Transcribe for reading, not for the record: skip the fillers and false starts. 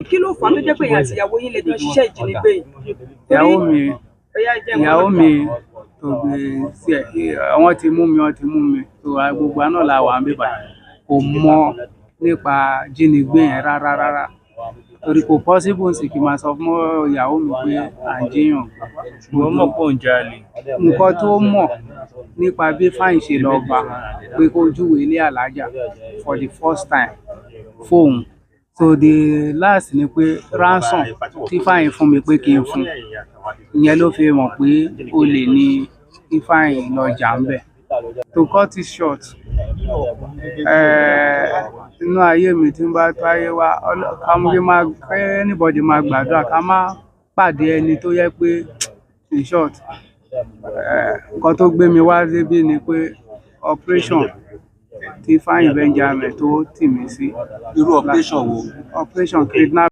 Kí ló fà á tó jẹ́ pé ẹ̀yin àti ìyàwó yín lè jọ ṣiṣẹ́ ìjínigbé yìí? Ìyàwó mi, Ọ̀yá, jẹ́ n ìyàwó gbọ́. mi tó gbé sí ẹ, wọ́n ti mú mi, wọ́n ti mú mi tó gbogbo àná la wà níbí báyìí. Kò mọ̀ nípa jínigbé yẹn rárá rárá, torí kò possible sì kí n máa sọ fún ìyàwó mi pé à ń jíyàn gbé. Ṣùgbọ́n mọ̀ pé òun jalè. Nǹkan tó mọ̀ nípa bí Fáyìn ṣe lọ bá pé kó júwe ilé alájà for the first time fóun. So the last ni pé ransom tí Fáyìn fún mi pé kí n fún, ìyẹn ló fi mọ̀ pé olè ní Ifeanyi lọ jà ń bẹ̀. To cut it short, inú ayé mi tí ń bá tó ayé wá, ká mú kí máa kí anybody máa gbàdúrà ká má pàdé ẹni tó yẹ pé, in short, nǹkan tó gbé mi wá síbí ni pé operation tí Ifeanyi Benjamin tó tì mí sí. Irú operation wo? Operation kidnap.